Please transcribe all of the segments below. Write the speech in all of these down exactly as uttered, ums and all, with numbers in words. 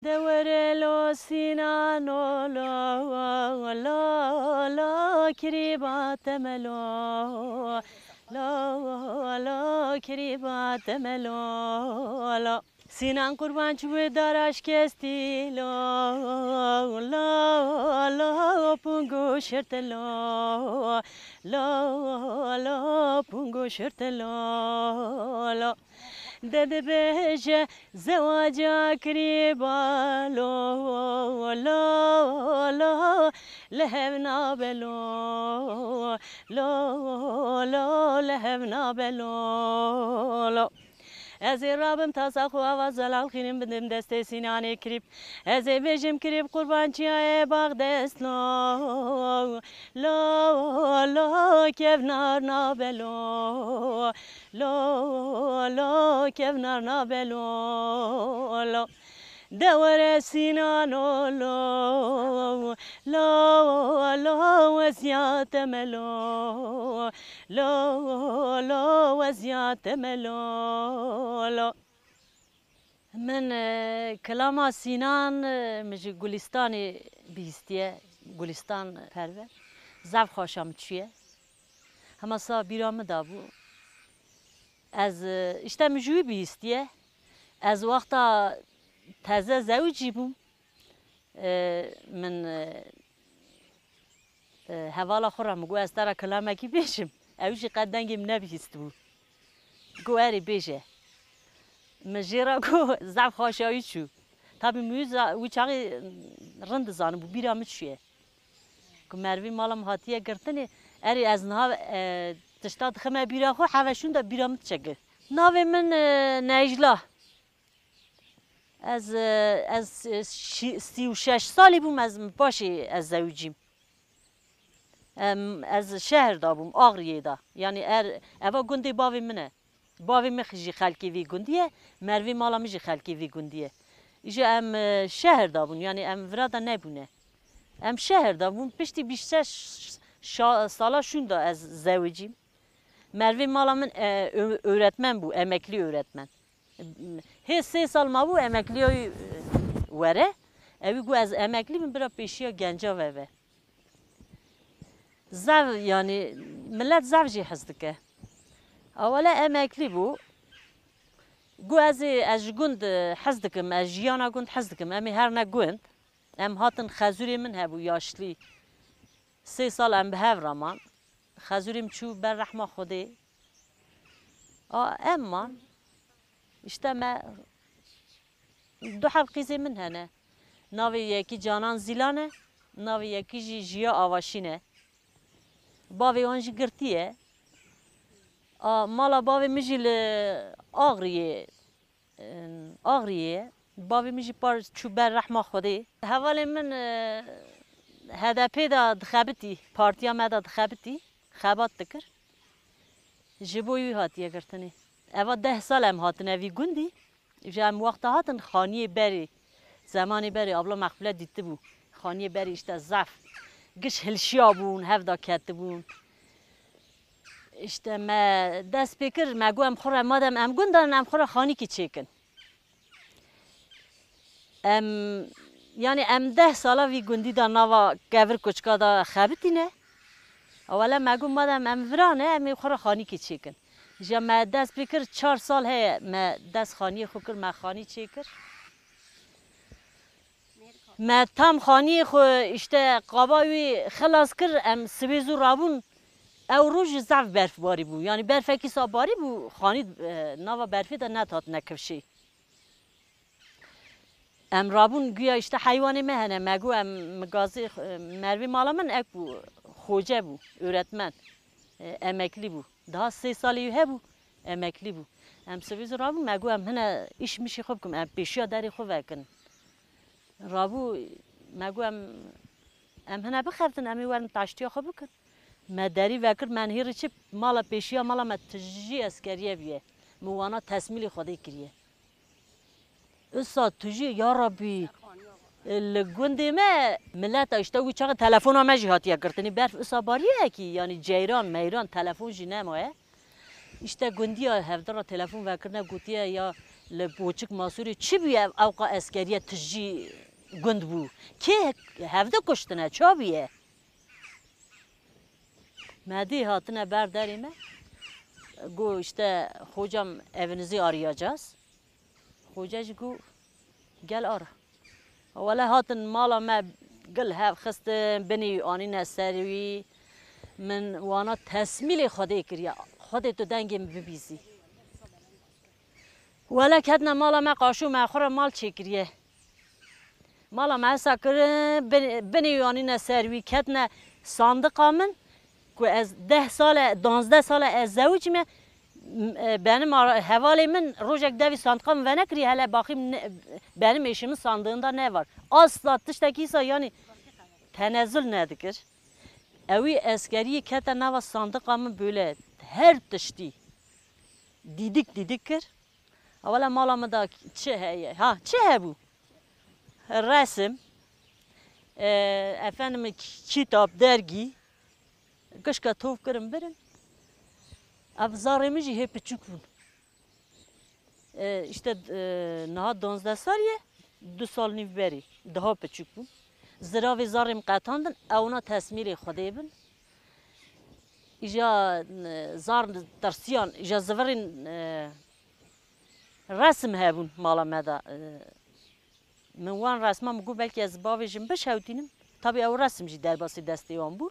De were lo Sînano lo, lo, lo, kirîba te me lo, lo, lo, kirîba te me lo, lo. Sînan qurban çû dara şikestî lo, lo, lo, pungo şirte lo, lo, lo, pungo şirte lo, lo. De dibêje zewaca kirîba lo, lo, lo, li hev nabe lo, lo, lo, li hev nabe lo, lo. Ez ê rabim tasa xwe ava zelal xînim bidim destê Sînanê kirîb. Ez ê bêjim kirîb qurbançiya ê bax dest lo, lo, lo, kevnar nabe lo. Lo, lo, kevnar nabe lo, lo. De were Sînano lo, lo, lo, weziyate me lo, lo, lo, weziyate me lo, lo. Min, e, kilama Sînan, e, min ji Gulistanê bihîstiye, Gulistan Perwer. Zaf xweşa min çûye. Hema sa bîra min dabû. Ez, e, îşte min ji wî bihîstiye. Ez wexta teze zewicî bûm. E, min, e, e, hevala xwe re min got, "Ez te re kilamekî bêjim." Ew jî qet dengê min nebihîstibû. Got, "Erê bêje." Min jê re got, zaf xweşa wî çû. Tabî min wî za-, wî çaxê rind dizanibû, bîra min çûye. Ku merivê mala min hatiye girtinê, erê ez niha, e, tişta dixime bîra xwe, heve şûnda bîra min diçe gir. Navê min, e, Necla. Ez, e, ez, e, şî-, sî û şeş salî bûm, ez paşê ez zewicîm. Em, ez şehir de bûm, Axriyê de. Yanî er, eva gundê bavê min e. Bavê min jî xelkê vî gundî ye, merivê mala min jî xelkê vî gundî ye. Îja em, e, şehir de bûn, yanî em vira de nebûne. Em şehir de bûn, piştî bîst şeş şa-, sala şûnda ez zewicîm. Merivê mala min, e, ö-, öğretmen bû, emeklî öğretmen. Hê sê sal mabû emekliya wî, e, were. Ewî got, "Ez emeklî bim, bira pêşiya genca veve." Zev, yanî, milet zev jî hez dike. Awele emeklî bû. Got, "Ez ê, ez ji gund, e, hez dikim, ez jiyana gund hez dikim, em ê herne gund." Em hatin, xezûrê min hebû, yaşlî. Sê sal em bi hev re man. Xezûrê min çû ber rehma Xwedê. A, em man. Îşte me du heb qîzê min hene. Navê yekî Canan Zîlan e, navê yekî jî Jiya Avaşîn e. Bavê wan jî girtî ye. A, mala bavê min jî li Axriyê, e, Axriyê ye. Bavê min jî par çû ber rehma Xwedê. Hevalê min, e, H D P de dixebitî, partiya me de dixebitî, xebat dikir. Ji bo wî hatiye girtinê. Eva deh sal em hatine vî gundî. Ji em wexta hatin xaniyê berê, zemanê berê abla Mexfile dîtibû. Xaniyê berê îşte zaf giş hilşiya bûn, hevda ketibûn. Îşte me dest pê kir, me got, "Em xwe re madem em gundan, em xwe re xanîkî çêkin." Em, yanî em deh sala vî gundî de nava kevir kuçika de xebitîne. Ewele me got, "Madem em vira ne, em ê xwe re xanîkê çêkin." Ji me dest pê kir, çar sal heye me dest xaniyê xwe kir, me xanî çêkir. Me tam xaniyê xwe, îşte, qaba wî xilas kir, em sibê zû rabûn. Ew roj jî zaf berf barî bû. Yanî berfekî sa barî bû, xanî, e, nava berfê de nehatine kifşê. Em rabûn, guya îşte heywanê me hene, me got em, min gazê, mervê mala min ek bû, xoce bû, öğretmen, e, emeklî bû. Daha sê salê wî hebû, emeklî bû. Em sibê zû rabûn, me got em hine îş mişî xwe bikin, em pêşiya derê xwe vekin. Rabû, me got em, em hine bixebtin, em ê werin taştiya xwe bikin. Me derî vekir, me nihêrî çi mala pêşiya mala me tijî eskeriye bûye. Min wana tesmîlî Xwedê kiriye. Usa tu jî, ya Rabbî, li gundê me mileta, îşte wî çaxê telefona me jî hatiye girtinî. Berf usa bariye ki, yanî ceyran, meyran, telefon jî nemaye. Îşte gundiya hevdira telefon vekirine gotiye ya Li Boçik Masûrê çi bûye ev ewqa eskeriye tijî gund bû? Kê hevdi kuştine? Ça bûye? Medî hatine ber derê me. Got, işte, hocam, evinizi arayacağız. Xoce jî got, gel ara. Wele hatin mala me gil hev xistin, binî anîne ser wî. Min wana tesmîlê Xwedê kiriye. Xwedê tu dengê min bibîzî. Wele ketine mala me, qaşo me xwe re mal çêkiriye. Mala me hesa kirin, bin-, binê wî anîne ser wî, ketine sandiqa min, ku ez deh sal e, danzdeh sal e ez zewicî me, m-, e, benim ara-, hevalê min rojek devî sandiqa min venekiriye, hele baxîm ne, benim eşimin sandığında ne var. Asla tiştekî îsa, yanî, tenezul nedikir. Ewî eskeriyê kete nava sandiqa min, böyle her tiştî dîdik dîdik kir. Wele mala min da çi heye? Ha, çi hebû? Resim, e, efendim, k-, kitap, dergî, gişka tov kirin birin. Ev zarê min jî hê piçûk bûn. E, işte, e, niha danzdeh sal ye, du sal nîv berî, daha piçûk bûn. Ziravê zarê min qetandin, ewna tesmîlê Xwedê bin. Îja, e, zar tirsiyan, îja zivirîn, e, resim hebûn mala me de. E, min wan resma min got, belkî ez bavêjim bişewtînim. Tabî ew resim jî derbasî destê wan bû.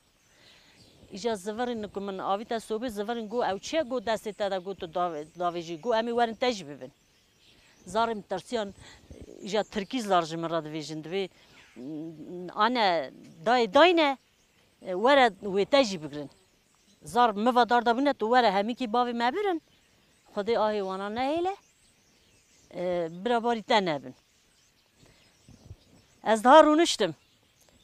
Îja zivirîn ku min avîte sobê, zivirîn got, ew çi ye? Got, destê te de, got, tu dave-, davêjî. Got, em ê werin te jî bibin. Zarê min tirsiyan, îja tirkî zar ji min re divêjin. Divê, mm, ane, dayê dayne, e, were wê te jî bigirin. Zar miva dar de bûne, tu were hemîkî bavê me birin. Xwedê ahê wana nehêle, e, bira barî te nebin. Ez daha rûniştim.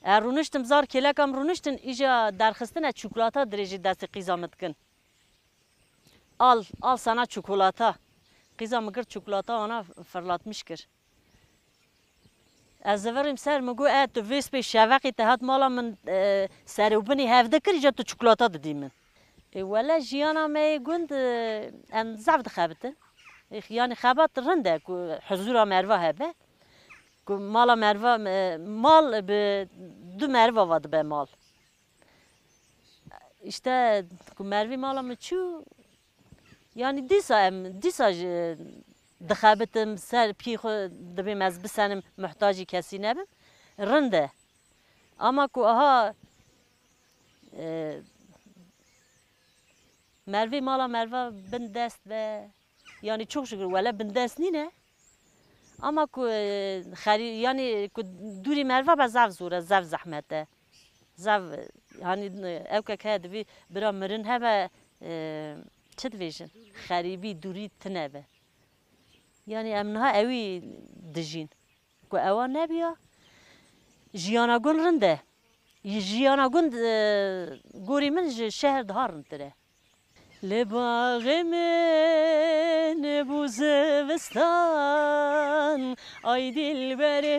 Ez rûniştim, zar kêleka min rûniştin, îja derxistine çikolata dirêjî destê qîza min dikin. Al, al sana çikolata. Qîza min girt çikolata, ana fırlatmış kir. Ez zivirîm ser, min got, e, tu vê spê şeveqê te hat mala min, e, ser û binî hevde kir, îja tu çikolata didî min. E, wele jiyana me yê gund, e, em zaf dixebitin. E, yanî xebat rind e ku huzura meriva hebe. Ku mala meriva, e, mal bi du meriva va dibe mal. Îşte ku merivî mala min çû, yanî dîsa em, dîsa ji dixebitim, ser piyê xwe dibêm ez bisenim, muhtacî kesî nebim. Rind e. Ama ku aha, e, merivê mala meriva bin dest be, yanî çok şükür, wele bin dest nîne. Ama ku, e, xerî-, yanî ku dûrî meriva be zaf zor e, zaf zehmet e. Zaf, e, hanî, e, ew ke ke divî bira mirin hebe, e, çi divêjin? Xerîbî, dûrî tine be. Yanî em niha ewî dijîn. Ku ewa nebiya, jiyana gund rind e. Jiyana gund, e, gorî min ji şehr daha rindtir e. Li baxê min bû zivistan, ay dilberê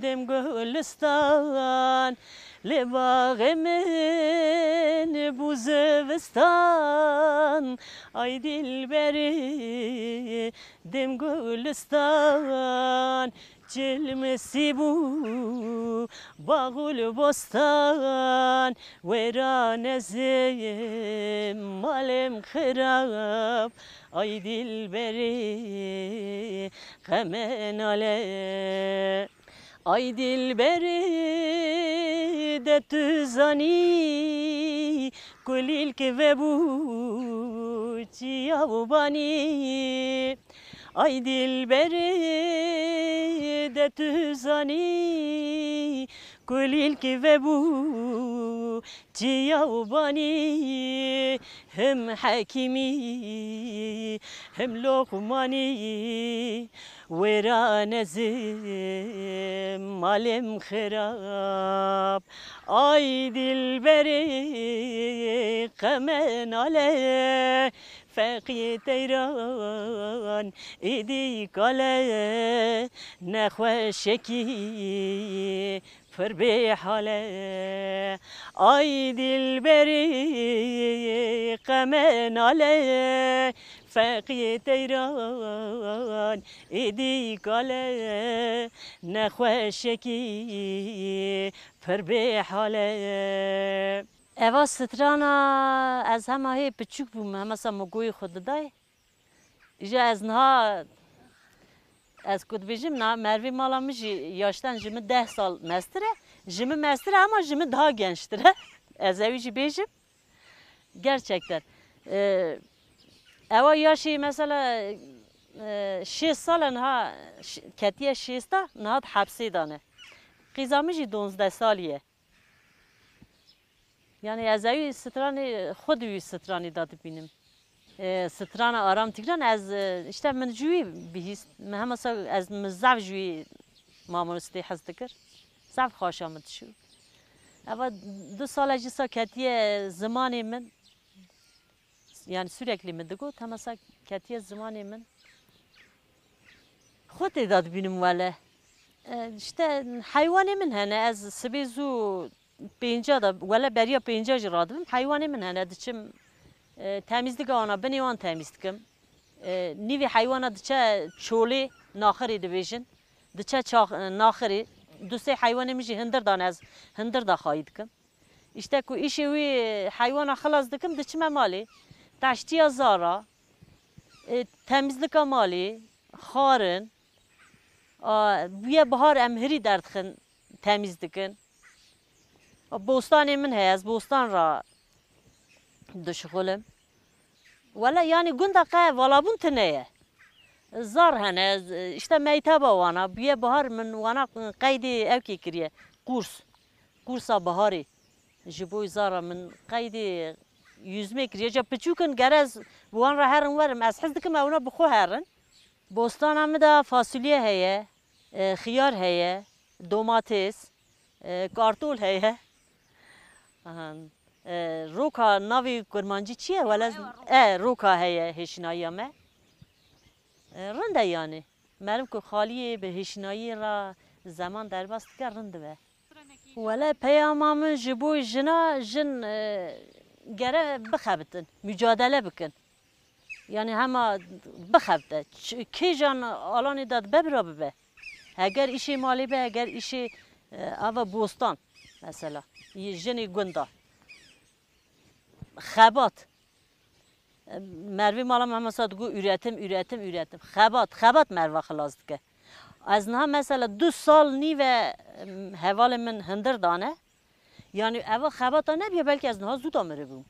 dem gulistan. Li baxê min bû zivistan, ay dilberê dem gulistan. Çilmisî bû bax û li bostan, wêran ez ê malêm xirab. Ay dilberê, xeme nale. Ay dilberê, de tu zanî, kulîlk vebû çiya û banî. Ay dilberê, de tu zanî, kulîlk vebû çiya û banî. Him hekîmî, him loqmanî, wêran ez ê malêm xirab. Ay dilberê, xeme nale, feqî teyran êdî kale, nexweşekî pir bêhale. Ay Dilberî qeme nale, feqiyê teyran êdî kale, nexweşekî pir bêhale. Eva strana ez hema hê piçûk bûm, hema sa min goyê xwe didayê. Îja ez niha, ez ku dibêjim, na mervê mala min jî yaşten ji min deh sal mestir e. Ji min mestir e ama ji min daha gençtir e. Ez ewî jî bêjim. Gerçekten. Ee, ewa yaşê mesela, e, şêst sal e niha, ş-, ketiye şêsta, niha di hepsê de ne. Qîza min jî donzdeh salî ye. Yani ez ewî stranê xwe di wî stranê de dibînim. E, strana Aram Tigran ez, e, işte min ji wî bihîst. Min hema sa ez min zaf ji wî mamostê hez dikir. Zaf xaşa min dişû. Eva du sale jî sa ketiye zimanê min. Yani sürekli min digot, hema sa ketiye zimanê min. Xwe tê de dibînim wele. E, işte heywanê min hene, ez sibê zû pênca de, wele beriya pênca jî radibim, heywanê min hene, diçim, e, temîzlika wana, binê wan temîz dikim. E, nîvê heywana diçe çolê, naxirê dibêjin. Diçe çax-, e, naxirê. Du sê heywanê min jî hindir dan, ez hindir de xayî dikim. Îşte ku îşê wî heywana xilas dikim, diçime malê. Teştiya zara, e, temîzlika malê, xarin, a, bûye bihar em hirî derdixin, temîz dikin. Bostanê min heye, ez bostan ra dişixulim. Wele, yanî gunda qe valabûn tune ye. Zar hene, z-, işte meyteba wana, bûye bihar min wana qeydê ewkê kiriye. Qûrs. Qûrsa biharê. Ji bo zara min qeydê yüzme kiriye. Ca piçûk in, gere ez bi wan re herin werim. Ez hez dikim ewna bi xwe herin. Bostana min de fasulye heye, e, xiyar heye, domates, e, kartol heye. Ahan. E, roka navê kurmancî çi ye? Wele, e, roka heye hêşînayiya me. E, rind e yanî. Meriv ku xaliyê bi hêşînayiyê re zeman derbas dike, rind dibe. Wele peyama min ji bo jina, jin, e, gere bixebitin, mücadele bikin. Yani hema bixebite. Ç-, kêjan alanê de dibe bira bibe. Heger îşê malê be, heger îşê, e, ava bostan mesela. Yê jinê gunda. Xebat. Mervê mala me hemasa digot üretim, üretim, üretim. Xebat, xebat merva xilas dike. Ez niha mesela du sal nîve, em, hevalê min hindir dane. Yani eva xebata nebiye, belkî ez niha zû da miribûm.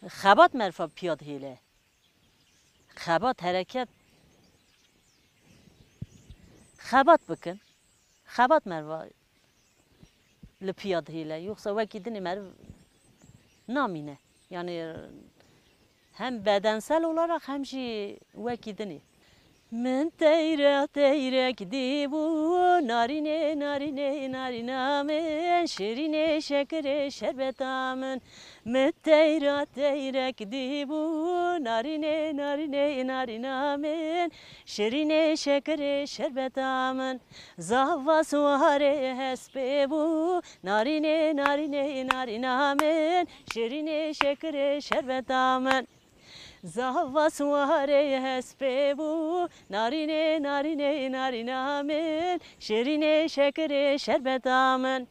Xebat merva piya dihêle. Xebat, hereket. Xebat bikin. Xebat merva li piya dihêle. Yoksa wekî dinê meriv namîne. Yani hem bedensel olarak hem jî wekî dinê. Min teyra teyrek dîbû, narînê, narînê, narîna min, şirînê, şekirê, şerbeta min. Min teyra teyrek dîbû, narînê, narînê, narîna min, şirînê, şekirê, şerbeta min. Zava siwarê hespê bû, narînê, narînê, narîna min, şirînê, şekirê, şerbeta min. Zava siwarê hespê bû, narînê, narînê, narîna min, şirînê, şekirê, şerbeta min.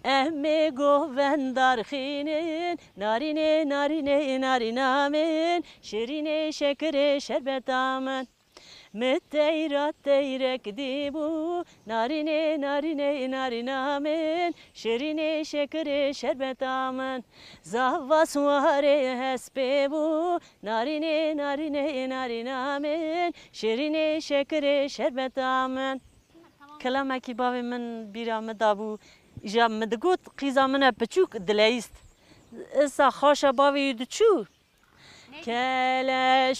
Em ê govendar xînin, narînê, narînê, narîna min, şirînê, şekirê, şerbeta min. Mi teyra teyrek dîbû, narînê, narînê, narîna min, şirînê, şekirê, şerbeta min. Zava siwarê hespê bû, narînê, narînê, narîna min, şirînê, şekirê, şerbeta min. Kelamekî bavê min bîra min dabû. Îja min digot, qîza min e piçûk dileyîst. Îsa xaşa bavê wî diçû. Keleşana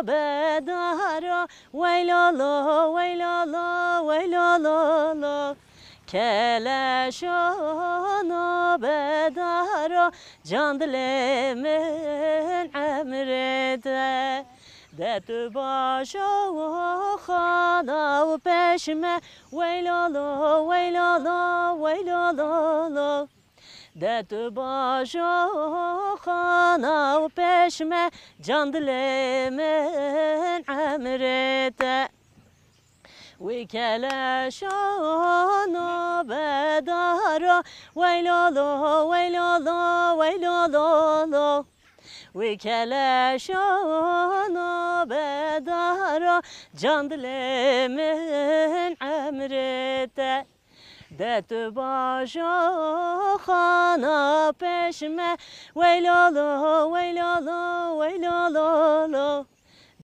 bedara, weylala, weylala, weylala la. Keleşana bedara, can dilê min emrê te. De tu başa xana û peşme, weylala, weylala, weylala la. De tu bajo xana û pêş me, can dilê min emrê te. Wî keleşo nobedaro, weylolo, weylolo, weylololo. Wî keleşo nobedaro, can dilê min emrê te. De tu bajo xana pêş me, weylolo, weylolo, weylololo.